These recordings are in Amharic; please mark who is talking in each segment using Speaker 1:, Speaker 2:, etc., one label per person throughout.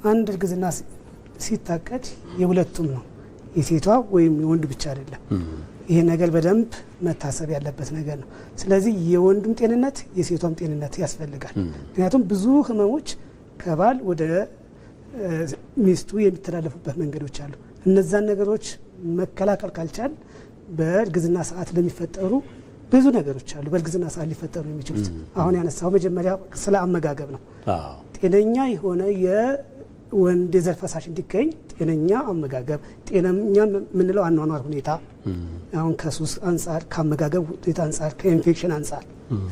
Speaker 1: አንድ እርግዝና ሲታቀድ የሁለቱም ነው፣ የሴቷ ወይም የወንዱ ብቻ አይደለም። ይሄ ነገር በደንብ መታሰብ ያለበት ነገር ነው። ስለዚህ የወንዱም ጤንነት የሴቷም ጤንነት ያስፈልጋል። ምክንያቱም ብዙ ህመሞች ከባል ወደ ሚስቱ የሚተላለፉበት መንገዶች አሉ። እነዛን ነገሮች መከላከል ካልቻል በእርግዝና ሰዓት ለሚፈጠሩ ብዙ ነገሮች አሉ። በእርግዝና ሰዓት ሊፈጠሩ የሚችሉት አሁን ያነሳው መጀመሪያ ስለ አመጋገብ ነው። ጤነኛ የሆነ የወንድ የዘር ፈሳሽ እንዲገኝ ጤነኛ አመጋገብ፣ ጤነኛ የምንለው አኗኗር ሁኔታ አሁን ከሱስ አንጻር፣ ከአመጋገብ ሁኔታ አንጻር፣ ከኢንፌክሽን አንጻር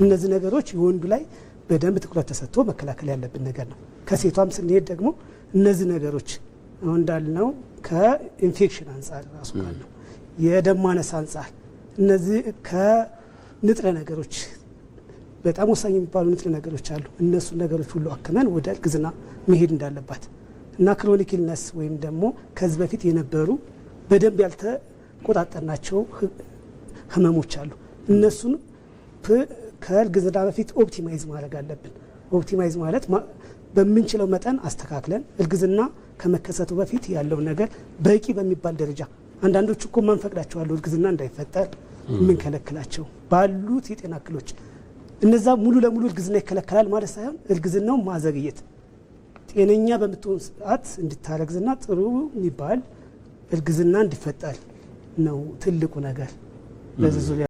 Speaker 1: እነዚህ ነገሮች የወንዱ ላይ በደንብ ትኩረት ተሰጥቶ መከላከል ያለብን ነገር ነው። ከሴቷም ስንሄድ ደግሞ እነዚህ ነገሮች አሁን እንዳልነው ከኢንፌክሽን አንጻር ራሱ ካለው የደም ማነስ አንጻር እነዚህ ከንጥረ ነገሮች በጣም ወሳኝ የሚባሉ ንጥረ ነገሮች አሉ። እነሱ ነገሮች ሁሉ አክመን ወደ እርግዝና መሄድ እንዳለባት እና chronic illness ወይም ደግሞ ከዚህ በፊት የነበሩ በደንብ ያልተቆጣጠርናቸው ህመሞች አሉ። እነሱን ከእርግዝና በፊት optimize ማድረግ አለብን። Optimize ማለት በምንችለው መጠን አስተካክለን እርግዝና ከመከሰቱ በፊት ያለው ነገር በቂ በሚባል ደረጃ፣ አንዳንዶቹ እኮ ማንፈቅዳቸው አሉ፣ እርግዝና እንዳይፈጠር የምንከለክላቸው ባሉት የጤና እክሎች፣ እነዛ ሙሉ ለሙሉ እርግዝና ይከለከላል ማለት ሳይሆን እርግዝናው ማዘግየት፣ ጤነኛ በምትሆን ሰዓት እንድታረግዝና ጥሩ የሚባል እርግዝና እንዲፈጠር ነው ትልቁ ነገር በዚህ ዙሪያ።